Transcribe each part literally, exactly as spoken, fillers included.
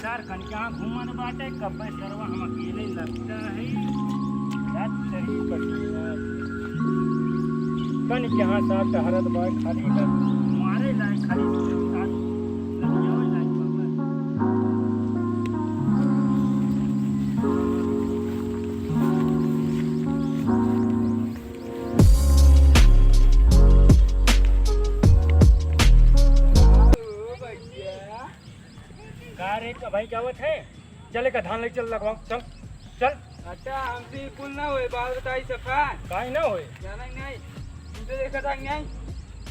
चार कन के यहाँ घूमत बाटे, कब्बे सरवा हम अकेले लगता है। रात चढ़ी पसीना। कन के यहाँ साथ टहरत बा, खाली बा। मारे लायक खाली साथ लगियावे लायक बा। का रे, का भाई, क्या बात है? चल, एक धान ले चल, लगवाओ, चल, चल। अच्छा, हमसे कुल ना होए, बात बताई सफा। काहे ना होए? जाना ही नहीं। जूते देखा था कि नहीं?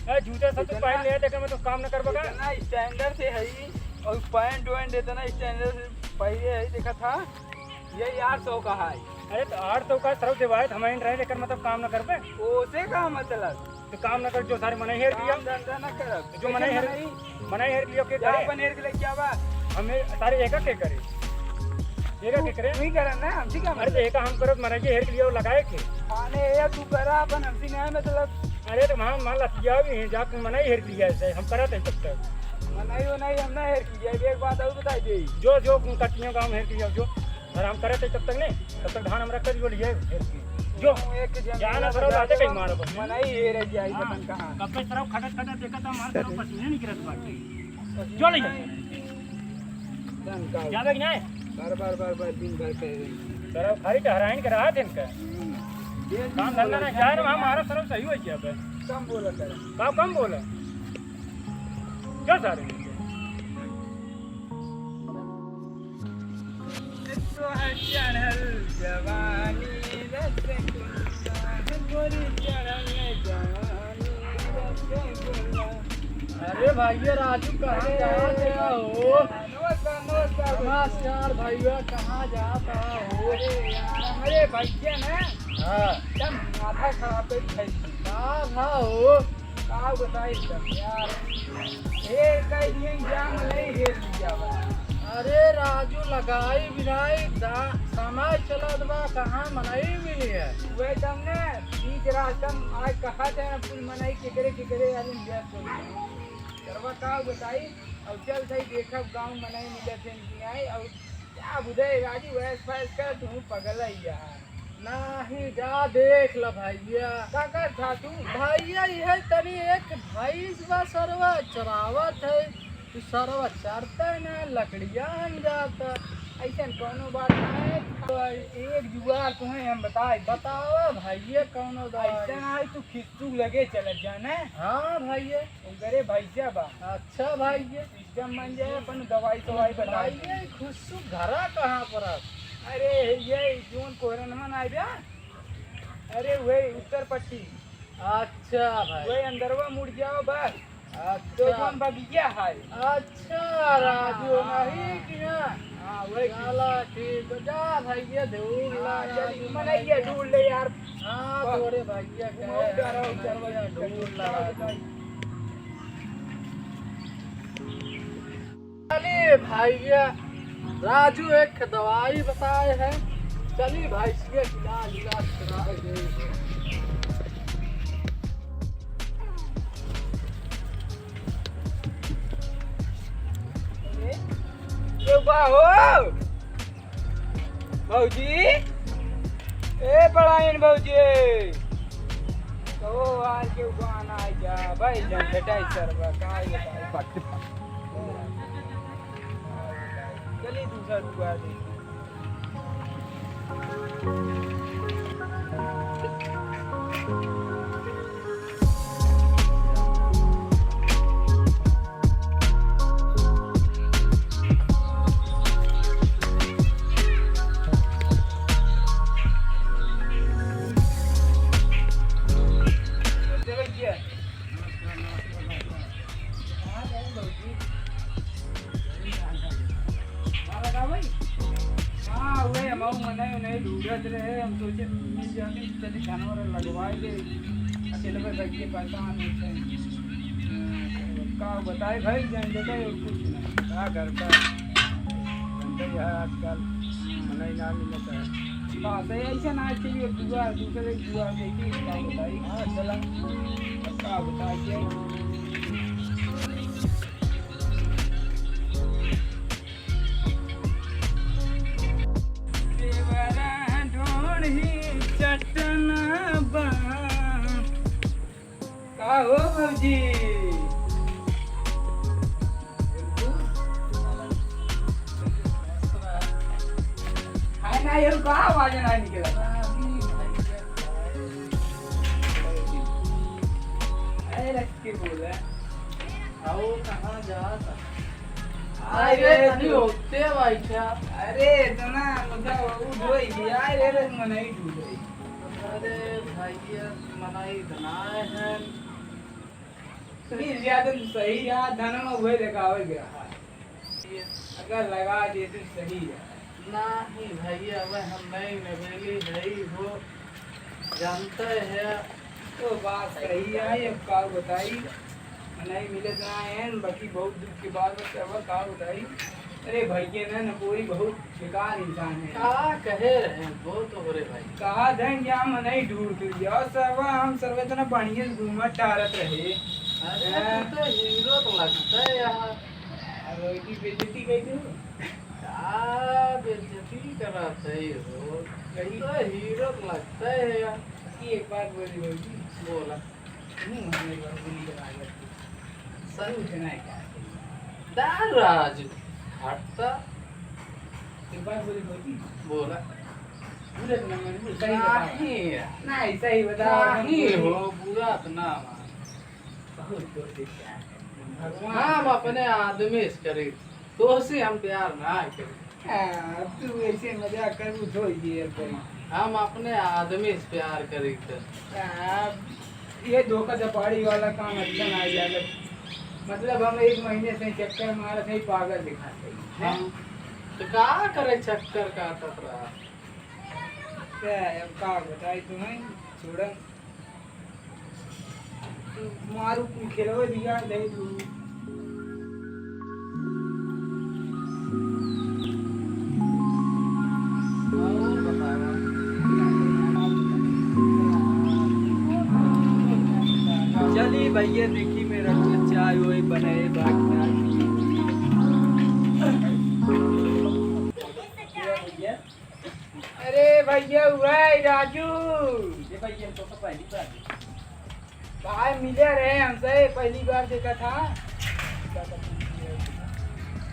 ए, जूते सब तो इतना, पहन लिया, देखा मैं तो काम ना करबा का? इतना standard से है ही, और पैंट वैंट इतना standard से पहले है, देखा था? ये आठ सौ का है। अरे तो आठ सौ का सरव देवायत हमारे रहे, लेकर मतलब काम ना करबे? ओसे का मतलब? तो काम ना कर, जो सारे मनई हेर दिया। काम धंधा ना करब। जो मनई हेर, मनई हेर लियो के करे? अपन हेर के लेके आवा। हमें सारे एका के करे? एका के करे? तू ही करा ना, हम ठीक है अरे तो मतलब। एका हम करब, मनई हेर के लियो लगाए के। माने ये तू करा अपन, हमसे नहीं मतलब। अरे तो मान, मान लतिया भी है, जाके मनई हेर के लिया ऐसे, हम करत है तब तक। मनई वो नहीं, हम ना हेर के लिया, एक बात और बताई दे। जो, जो कटियों का हम हेर के लिया, जो आराम करे थे तब तक नहीं, तब तक धान हम रख कर जो लिए हेर के। जो, एक जन जाना मेरा सरव बजा लाते दे, कहीं मारो बस। मनई हेर जाई हाँ, पता कहाँ। कब से सरव खटत खटत देखा था, मार सरव पसीने निकलत बाटे। जो ले जा। धन का जावे कि नहीं? बार, बार, बार, बार दिन भर कह रही। सरव खाली टहराइन के रहा थे इनका। हम्म। काम धंधा ना जाए ना, हमारा सरव सही हो गया बे। कम बोला कर। का कम बोला? क्या सारे? तोहर चढ़ल जवानी रसगुल्ला, तोहर चढ़ल जवानी रसगुल्ला। अरे भैया राजू, कहाँ अरे जात हो? नमस्कार, नमस्कार, नमस्कार। नमस्कार भैया, कहाँ जात हो? अरे यार, हमरे भैया ना, हाँ। एकदम माथा खराब कर दिया। का भा हो? का बताई तब यार, ए, कई दिन जाम नहीं हेर लिया बा। अरे राजू, लगाई बिनाई दा-, समय चलत बा, कहाँ मनई मिली है? वह तब ने बीच रास्ता में आज कहा थे ना, कुल मनई केकरे केकरे आदमी व्यस्त हो गए। करवा का बताई, अब चल सही देखब गाँव मनई मिलत हैं कि नहीं, और क्या बुझे राजू, ऐस फैस कर तू पगल है यार। नाही, जा देख ल भैया। का कर था तू? भैया, यह तनी एक भैंस बा सरवा चरावत है, तू सरवा चरता ना, लकड़िया हन जाता। ऐसन कौनो बात ना है। एक जुगाड़ तुम्हें हम बताए। बतावा भैया, कौनो दवाई। ऐसा ना है, तू खिस्सू लगे चलत जाना। हाँ भैया। उनकरे भैंसिया बा। अच्छा भैया। एकदम मन जाए, अपन दवाई सवाई बता दे। भाई, ये खुशबू घरा कहाँ पर है? अरे, ये जोन कोहरन मन आए बा। अरे, वही उत्तर पट्टी। अच्छा भाई। वही अंदरवा मुड़ जाओ बस। अच्छा। तो जोन बगिया है। अच्छा, हाँ, राजू हाँ, नहीं हाँ। कि ना? हाँ, वही चला, ठीक है। जा भैया, ढूंढ ला, हाँ, चल, राजू, मन आइए, ढूंढ ले यार। हाँ, बस। थोड़े भैया के वो डरा, हैं, डरा, भैया, डरा, ढूंढ ला, डरा, राजू। डरा। चली भैया, राजू एक दवाई बताए हैं, चली भैंसिया के इलाज, इलाज कराए दे। ये बा हो। भौजी, ए पढ़ाइन भौजी, तो आज के गाना आ जा भाई, जन बेटा इस तरह का, का ये भाई? चलिए दूसरा दुआ देखिए। हाँ, वही हम मनई उनई ढूंढत रहे, हम सोचे मिल जाते, चली जानवर लगवाए ले, अकेले में बैठ के परेशान होते हैं। का बताए भाई, जान देता है और कुछ नहीं। का घर का धंधा यह आजकल मनई ना मिलता है। बात है, ऐसे ना चाहिए, दुआ, दूसरे की दुआ देखी, का बताई? हाँ, चला। अब का बताए, क्या? जी। हाय ना, ये का आवाज ना निकला? अरे रख के बोला। आओ, कहाँ जात? अरे, अरे, तनी तू होते बैठा। अरे, इतना मतलब उ ढोई गया, अरे, अरे, मनई ढूंढे। अरे, भैया, मनई बनाए हैं। सुनील यादव सही है, धन में वही लगावे गया है। अगर लगा दे तो सही है। नाही भैया, वह हम नहीं नवेली है हो, जानते हैं। तो बात सही है, अब का बताई, नहीं मिले तो आए हैं, बाकी बहुत दुख की बात है, अब का बताई। अरे भैया ना, नकोरी बहुत बेकार इंसान है। का कहे रहे हैं, बहुत हो रे भाई। कहा दें कि हम नहीं ढूंढ के लिया, और सरवा हम सरवा इतना बढ़िया घूमत टहरत रहे। अरे, हैं? तू तो हीरो तो लगता है यार। अरे, की बेइज्जती कही तू? का बेइज्जती करत है हो? कहीं तो हीरो तो लगता है यार। कि एक बात बोली भौजी। बोला। हम्म, हमें एक बार गोली लगा दे। सही है ना क्या? दारू राजू, हटता। एक बात बोली भौजी। बोला। बुरा तो ना मानिए, सही बताओ। नहीं यार। नहीं, सही बताओ। नहीं हो, बुरा तो ना मान। बहुत कोशिश किया है। भगवान हम अपने आदमी से करी, तोहसे हम प्यार ना करी। हाँ, अब तू ऐसे मजाक कर, उठो ये करी। हम अपने आदमी से प्यार करी तो। हाँ, ये धोखा धपाड़ी वाला काम अच्छा ना यार। मतलब हम एक महीने से चक्कर मारत है, पागल दिखाते हैं। हाँ। तो का करे चक्कर काटत रहा? क्या है, अब का बताई तुम्हें, छोड़ा। मारू कुल खेलवे दिया दे तू। चली भैया, देखी मेरा तो चाय ओए बनाए बाकी। अरे भैया, वही राजू। ये भैया, तो, तो पहली बार। भाई मिले रहे हमसे, पहली बार देखा था।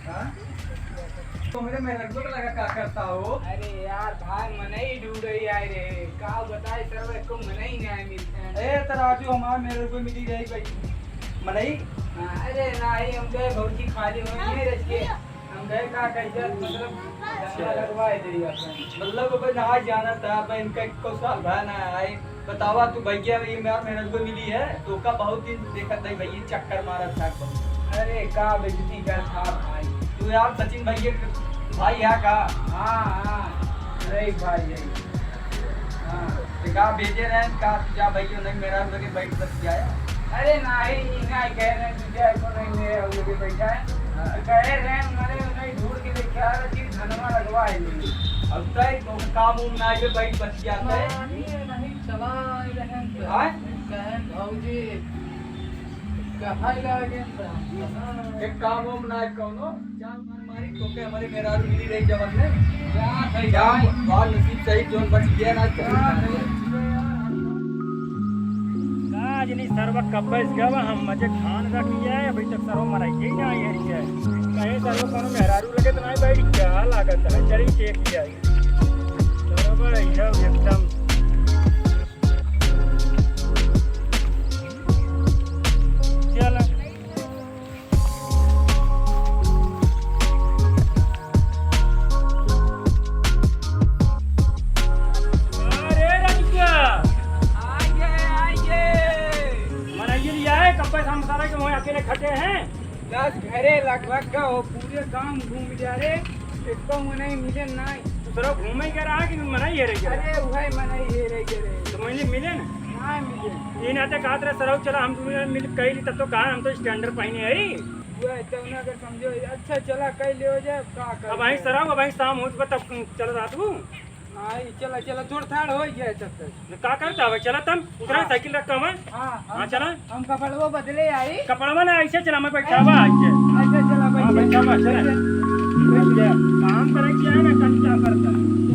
हाँ? तो मेरे मेहरगो को लगा का करता हो? अरे यार, भाई मनई ढूंढ रही आए रे। का बताए सर, एको मनई नहीं आए मिलते हैं। ए, तो राजू, हमारे मेहरगो मिली रही भाई। मनई? हाँ, अरे नहीं, हम गए भौजी खाली होई है रच के। हम गए का कह जात, मतलब, अच्छा। दंगा लगवाए दे अपन। मतलब, अब ना जाना था, अब इनका एको साल भा ना आए। बतावा तू भैया, ये मेरा मेहरगो मिली है, तो का बहुत दिन देखत नहीं भैया, चक्कर मारत था बहुत। अरे, का बेइज्जती कर था भाई। तू यार सचिन भैया के भाई है का? हाँ, हाँ, अरे भाई है। हाँ, तो का भेजे रहे, का जा भैया, नहीं मेरा लगे बैठ बतियाया। अरे नहीं, नहीं कह रहे हैं, तुझे को नहीं मेरे लगे बैठा है। हाँ। कहे रहे हैं, मने उन्हें ढूंढ के लेके आ रहा, कि धनवा लगवा है नहीं। अब तय को काम उम ना आइबे, बैठ बतियाते हैं। नहीं, नहीं, चला रहे हैं तो। हाँ? कहे भौजी, कहाँ लागे तो? एक काम उम ना है कौनो। मारी तोके हमारे मेहरारू मिली रही जवन में। क्या है क्या? बाल नसीब सही जोन बच गया ना। क्या है? का जनी सरवा कब्बे से गवा, हम मजे खान रख लिया है, अभी तक सरवा मराई ही ना आई है। कहीं सरवा कोनो मेहरारू लगे तो नहीं बैठ, क्या लागत है? चलिए देख लिया है। सरवा एकदम चला। अरे रजुआ। आइए, आइए। मनइये लिया है, कब से हम सारा के वहीं अकेले खटे हैं। दस घरे लगभग का हो, पूरे गांव घूम जा रे, एको मनई मिले नाई। तू सरवा घूमे के रहा कि मनई हेरे के रहा? अरे, वही मनई हेरे के रहे। तो मनई मिले ना? ना मिले। ये नाते कहत रहे, सरवा चला, हम दुनों जने मिल कई ली, तब तो कहा हम तो standard पहिने हई। वह तो ना अगर समझो, अच्छा चला, कई ले हो जाए, का कर अब वहीं सरवा, अब वहीं शाम होत बा, तब चल रहा तू। हाँ, ये चला, चला, थोड़ा ठाड़ हो गया है चक्कर। तो का करता है, चला तम, उतरा हाँ। साइकिल रख के हमें। हाँ, हम हाँ, चला। हम कपड़वा बदले आई। कपड़वा ना, ऐसे चला, मैं बैठावा ए, आके। ऐसे चला, हाँ, बैठे। बैठावा, चला। बैठे। बैठे। काम करे किया है ना, कहीं क्या करता है।